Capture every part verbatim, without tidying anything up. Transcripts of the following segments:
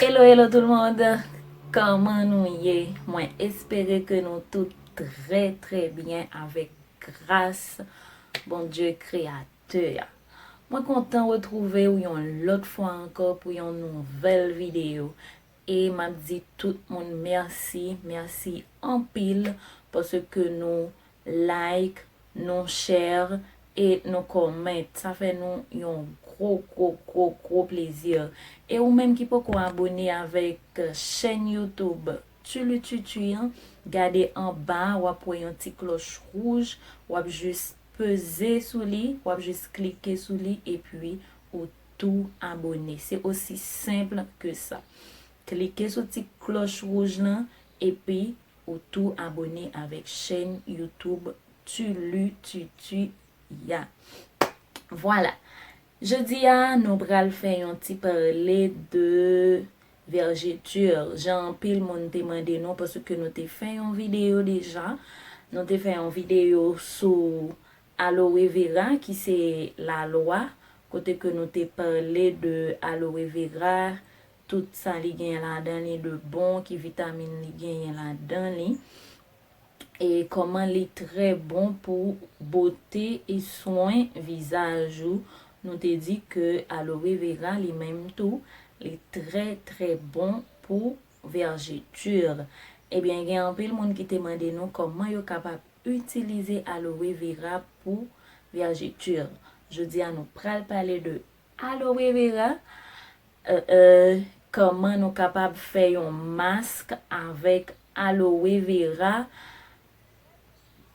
Hello, hello tout le monde! Kòman nou ye? Mwen espere ke nou tout trè, trè byen avèk gras Bondye Kreyatè a. Mwen kontan retwouve w yon lòt fwa ankò pou yon nouvèl videyo. E m ap di tout moun mèsi, mèsi anpil paske nou like, nou share e nou comment. Sa fè nou yon gwo, gwo, gwo, gwo plezi. E ou menm ki poko abone avèk chèn YouTube Tulu Tutu an, gade anba, w ap wè yon ti klòch wouj, w ap jis peze sou li, w ap jis klike sou li, epi ou tou abone. Se osi senp ke sa. Klike sou ti klòch wouj lan, epi ou tou abone avèk chèn YouTube Tulu Tutu ya. Vwala. Jodi a, nou pral fè yon ti pale de vergeture. Jan anpil moun te mande nou, paske nou te fè yon videyo deja. Nou te fè yon videyo sou aloe vera, ki se lalwa, kote ke nou te pale de aloe vera, tout sa li genyen ladan li de bon, ki vitamin li genyen ladan li, e kòman li trè bon pou bote e swen vizaj ou. Nou te di ke aloe vera li menm tou, li trè, trè bon pou vergeture. Ebyen, gen anpil moun ki te mande nou kòman yo kapab itilize aloe vera pou vergeture. Jodi a, nou pral pale de aloe vera, euh, euh, kòman nou kapab fè yon mask avèk aloe vera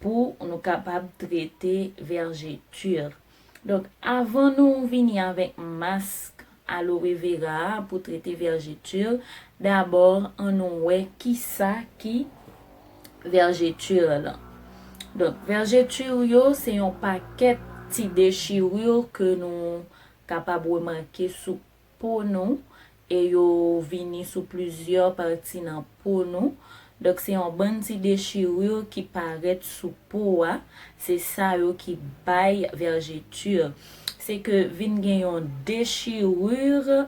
pou nou kapab trete vergeture. Donk, avan nou vini avèk mask aloe vera a pou trete vergeture, dabò, ann nou wè kisa ki vergeture lan. Donk, vergeture yo, se yon pakèt ti dechirure ke nou kapab remake sou po nou, e yo vini sou plizyè pati nan po nou. Donk, se yon bann ti dechirure ki parèt sou po a. Se sa yo ki bay vergeture. Se ke vin gen yon dechirure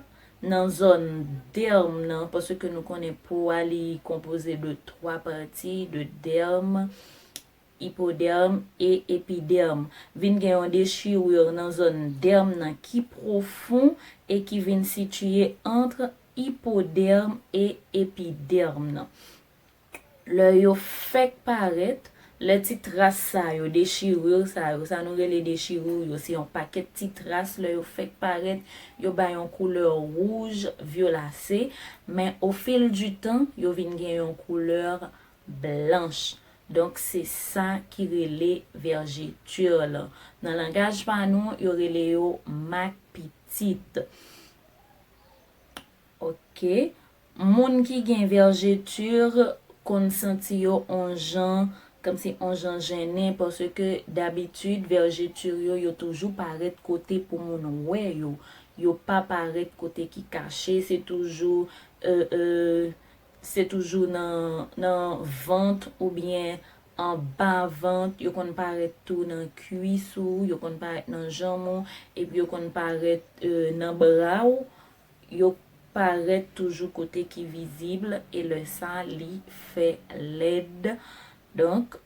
nan zòn dèm nan, paske nou konnen po a li konpoze de twa pati, de dèm, ipodèm e epidèm. Vin gen yon dechirure nan zòn dèm nan ki pwofon e ki vin sitiye ant ipodèm e epidèm nan. Lè yo fèk parèt, lè ti tras sa yo, dechirure sa yo, sa nou rele dechirure yo, se yon pakèt ti tras, lè yo fèk parèt, yo bay yon koulè wouj vyolase, men au fil du temps, yo vin gen yon koulè blanch. Donk, se sa ki rele vergeture lan. Nan langaj pa nou, yo rele yo mak pitit. Ok. Moun ki gen vergeture konn santi yo on jan, kòmsi on jan jennen, paske dabitid vergeture yo, yo toujou parèt kote pou moun wè yo. Yo pa parèt kote ki kache, se toujou, euh, euh, se toujou nan, nan vant oubyen anba vant, yo konn parèt tou nan kwis ou, yo konn parèt nan janm ou, epi yo konn parèt, euh, nan bra w, yo parèt toujou kote ki vizib, e lè sa, li fè lèd. Donk,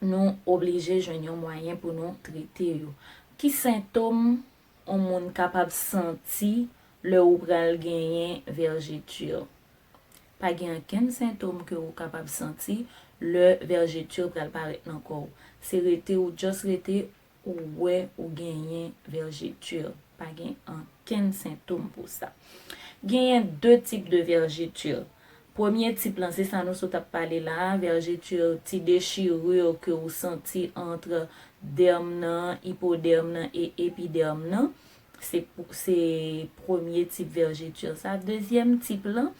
nou oblije jwenn yon mwayen pou nou trete yo. Ki sentòm yon moun kapab santi lè ou pral genyen vergeture? Pa gen ankenn sentòm ke ou kapab santi lè vergeture pral parèt nan kò w. Se rete ou just rete ou wè ou genyen vergeture. Pa gen ankenn sentòm pou sa. Genyen de tip de vergeture. Premye tip lan, se sa nou sot ap pale la a, vergeture, ti dechirure ke ou santi ant dèm nan, ipodèm nan e epidèm nan. Se, se premye tip vergeture sa. Dezyèm tip lan,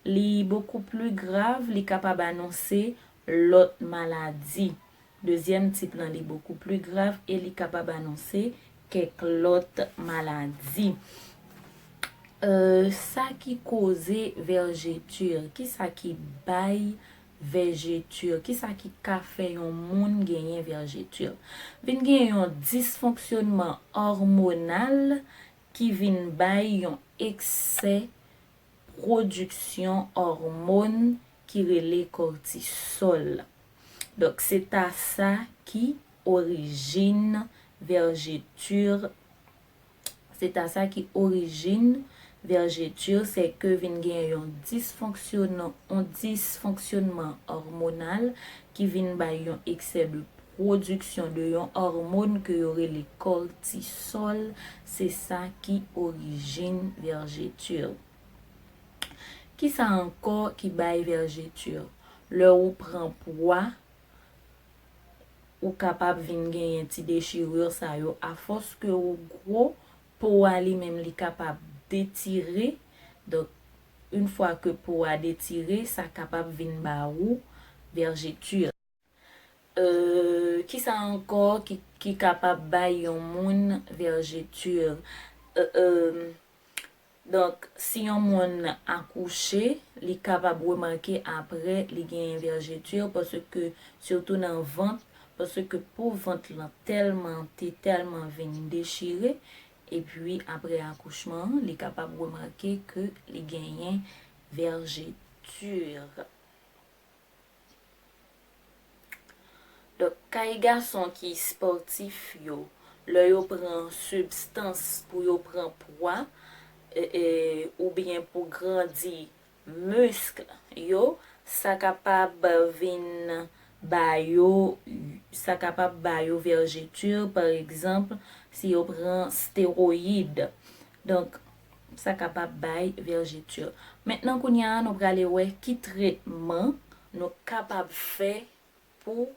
li beaucoup plus grave, li kapab anonse lòt maladi. Dezyèm tip lan, li beaucoup plus grave e li kapab anonse kèk lòt maladi. Euh, sa ki koze vergeture, kisa ki bay vergeture, kisa ki ka fè yon moun genyen vergeture? Vin gen yon disfonksyonman òmonal ki vin bay yon eksè pwodiksyon òmòn ki rele kòtisòl. Donk, se ta sa ki orijin vèjeti. Se ta sa ki orijin vèjeti, se ke vin gen yon disfonksyon-, yon disfonksyonman òmonal ki vin bay yon eksè de pwodiksyon de yon òmòn ke yo rele kòtisòl. Se sa ki orijin vèjeti. Kisa ankò ki bay vèjeti? Lè ou pran pwa, ou kapab vin genyen ti dechirure sa yo. Afòs ke ou gwo, po a li menm li kapab detire. Donk, yon fwa ke po a detire, sa kapab vin ba ou vèjeti. Euh, kisa ankò ki, ki kapab bay yon moun vèjeti? Euh, euh, Donk, si yon moun akouche, li kapab remake apre li genyen vèjeti, paske sitou nan vant, paske po vant lan tèlman, te tèlman vin dechire, epi apre akouchman an, li kapab remake ke li genyen vèjeti. Donk, kay gason ki espòtif yo, lè yo pran sibstans pou yo pran pwa, e, e, oubyen pou grandi misk yo, sa kapab vin ba yo, sa kapab ba yo vèjeti, pa egzanp, si yo pran stewoyid. Donk, sa kapab bay vèjeti. Mentnan, kounye a, nou prale wè ki tretman nou kapab fè pou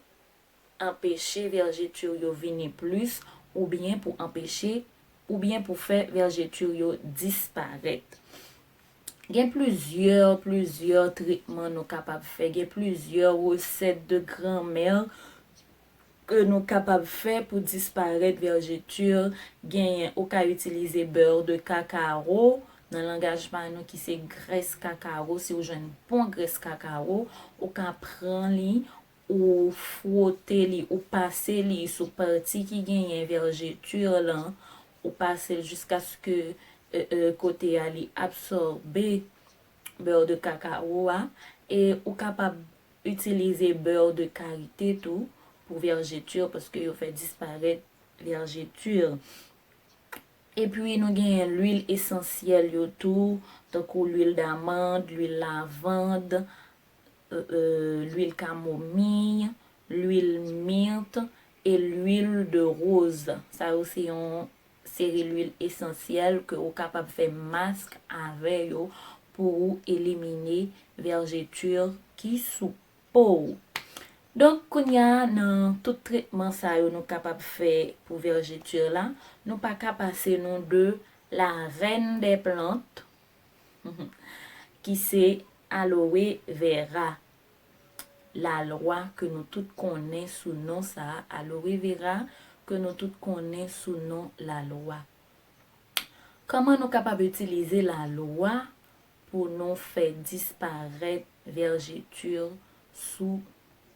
anpeche vèjeti yo vini plis, oubyen pou anpeche, oubyen pou fè vèjeti yo disparèt. Gen plizyè, plizyè tretman nou kapab fè. Gen plizyè resèt de granmè ke nou kapab fè pou disparèt vèjeti. Genyen, ou ka itilize beurre de cacao, nan langaj pa nou ki se grès kakawo. Si w jwenn bon grès kakawo, ou ka pran li, ou fwote li, ou pase li sou pati ki genyen vèjeti lan, ou pase l jiskaske, e, e, kote a li absòbe beurre de cacao a, e ou kapab itilize beurre de karité tou pou vèjeti, paske yo fè disparèt vèjeti. Epi nou genyen lwil esansyèl yo tou, tankou lwil damand, lwil lavand, e, e, lwil kamomiy, lwil mirt e lwil de rose. Sa yo se yon seri lwil esansyèl ke ou kapab fè mask avè yo pou ou elimine vèjeti ki sou po w. Donk, kounye a, nan tout tretman sa yo nou kapab fè pou vèjeti la, nou pa ka pase nou de la reine des plantes, ki se aloe vera. Lalwa ke nou tout konnen sou non sa a, aloe vera, ke nou tout konnen sou non lalwa. Kòman nou kapab itilize lalwa pou nou fè disparèt vèjeti sou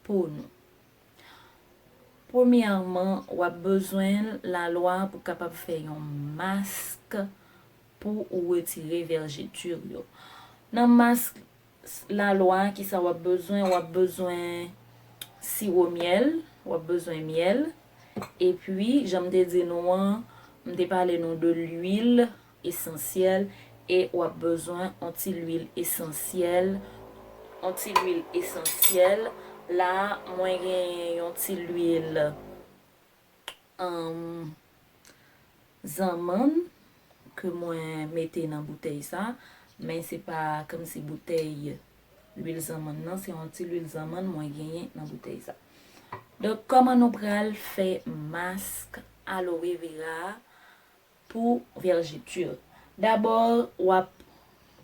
po nou? Premyèman, w ap bezwen lalwa pou kapab fè yon mask pou ou retire vèjeti yo. Nan mask lalwa, kisa w ap bezwen? W ap bezwen siwo myèl, w ap bezwen myèl. Epi, jan m te di nou an, m te pale nou de lwil esansyèl e w ap bezwen yon ti lwil esansyèl. Yon ti lwil esansyèl. La, mwen genyen yon ti lwil, anm, zanmann ke mwen mete nan boutèy sa, men se pa kòmsi boutèy lwil zanmann nan, se yon ti lwil zanmann mwen genyen nan boutèy sa. Donk, kòman nou pral fè mask aloe vera a pou vèjeti? Dabò, w ap,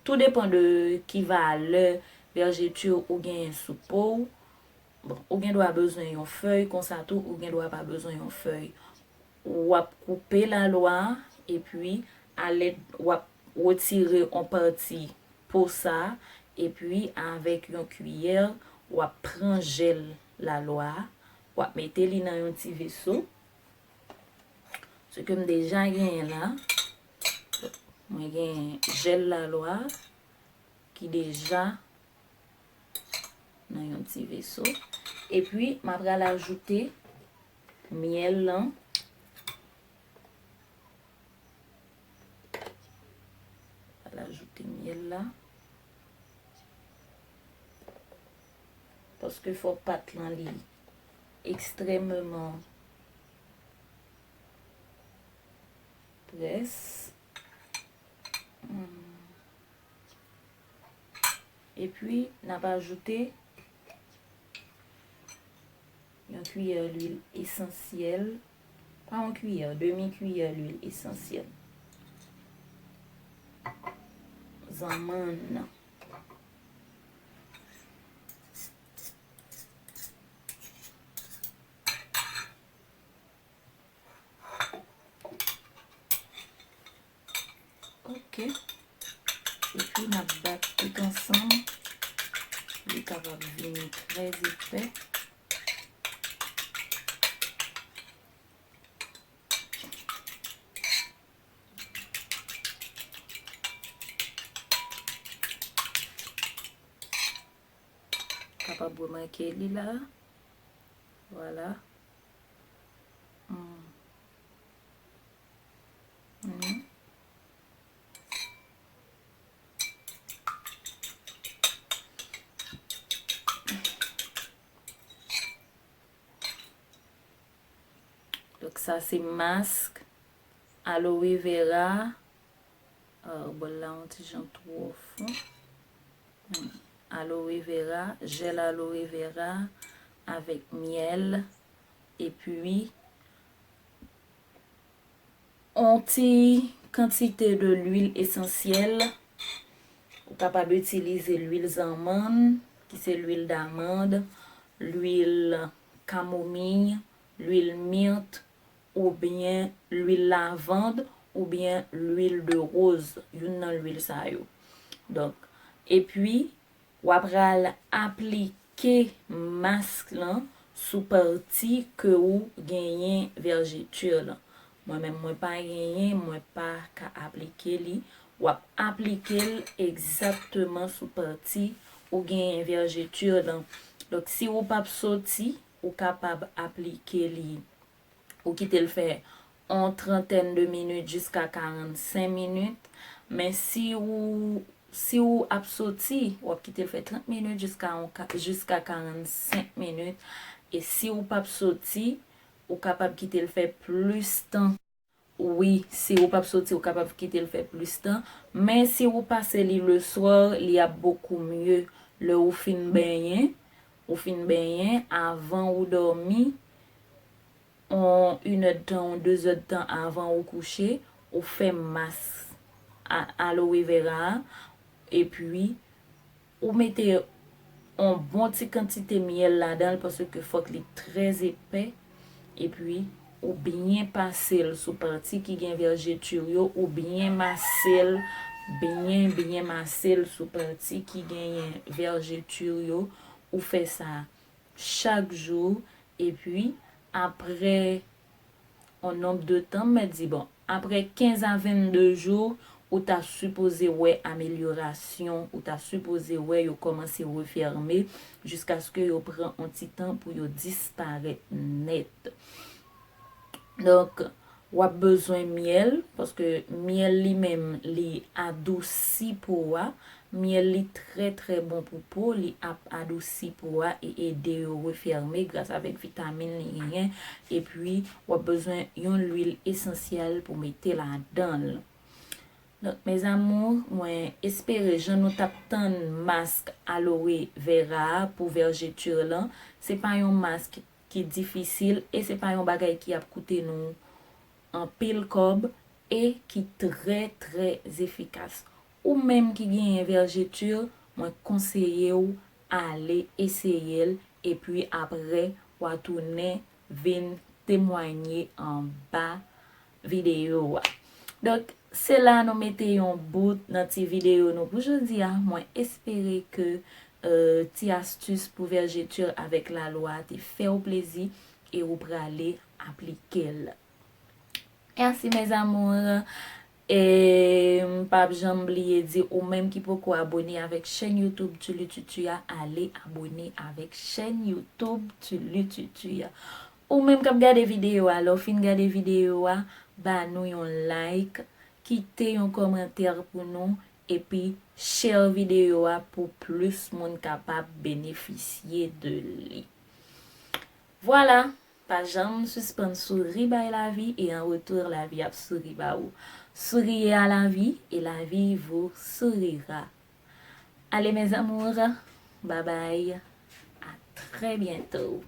tou depan de ki valè vèjeti ou genyen sou po w. Bon, ou gen dwa bezwen yon fèy, konsa tou, ou gen dwa pa bezwen yon fèy. W ap koupe lalwa a, epi alèd, w ap retire yon pati po sa, epi avèk yon kiyè, w ap pran jèl lalwa a, w ap mete li nan yon ti veso. Se ke m deja genyen la. Mwen gen jèl lalwa. ki deja nan yon ti veso. Epi, m ap pral ajoute myèl lan. Pral ajoute myèl la. Paske fò pat lan li ekstrèmeman près. Hmm. Epi, n ap ajoute yon kiyè lwil esansyèl. Pa yon kiyè, demi kiyè lwil esansyèl. Zanmann. Ok. Epi n ap bat tout ansanm. Li kapab vini trè epè. Kapab remake li la. Vwala. Hmm. Hmm. Donk, sa se mask aloe vera. Ah, bòl la yon ti jan twò fon. Hmm. Aloe vera, jèl aloe vera avèk myèl. Epi, yon ti kantite de lwil esansyèl. Ou kapab itilize lwil zanmann, ki se lwil damann, lwil kamomiy, lwil mit, oubyen lwil lavand, oubyen lwil de roz, youn nan lwil sa yo. Donk, epi, w ap pral aplike mask lan sou pati ke ou genyen vèjeti lan. Mwen menm, mwen pa genyen, mwen pa ka aplike li. W ap aplike l egzakteman sou pati ou genyen vèjeti lan. Donk, si ou p ap soti, ou kapab aplike li. Ou kite l fè yon trantèn de minit jiska karannsenk minit. Men si ou, si ou ap soti, w ap kite l fè trant minit jiska yon ka-, jiska karannsenk minit. E si ou p ap soti, ou kapab kite l fè plis tan. Wi, si ou p ap soti, ou kapab kite l fè plis tan. Men si ou pase li leswa, li ap bokou mye. Lè ou fin benyen, ou fin benyen, avan ou dòmi, yon inèdtan, yon dezèdtan avan ou kouche, ou fè mas a, aloe vera a, epi ou mete yon bon ti kantite myèl ladan l, paske fòk li trè epè, epi ou byen pase l sou pati ki gen vèjeti yo, ou byen mase l, byen, byen mase l sou pati ki genyen vèjeti yo, ou fè sa chak jou, epi apre yon nonb de tan, m mèt di, bon, apre kenz a vennde jou, ou ta sipoze wè amelyorasyon, ou ta sipoze wè yo kòmanse refèmen, jiskaske yo pran yon ti tan pou yo disparèt nèt. Donk, w ap bezwen myèl, paske myèl li menm, li adousi po a. Myèl li trè, trè bon pou po, li ap adousi po a e ede yo refèmen gras avèk vitamin li genyen. Epi, w ap bezwen yon lwil esansyèl pou mete ladan l. Donk, mes amours, mwen espere jan nou t ap tann mask aloe vera a pou vèjeti lan, se pa yon mask ki difisil e se pa yon bagay ki ap koute nou anpil kòb e ki trè, trè efikas. Ou menm ki genyen vèjeti, mwen konseye w ale eseye l, epi apre, w a tounen vin temwanye anba videyo a. Donk, se la nou mete yon bout nan ti videyo nou pou jodi a. Mwen espere ke, euh, ti astis pou vèjeti avèk lalwa te fè w plezi e ou prale aplike l. Mèsi, mes amours. E m p ap janm bliye di ou menm ki poko abone avèk chèn YouTube Tulututu a, ale abone avèk chèn YouTube Tulututu a. Ou menm k ap gade videyo a, lè w fin gade videyo a, ba nou yon like, kite yon kòmantè pou nou, epi share videyo a pou plis moun kapab benefisye de li. Vwala, pa janm sispann souri bay lavi e an retour lavi ap souri ba ou. Souriez à la vie et la vie vous sourira. Allez mes amours, bye bye, à très bientôt.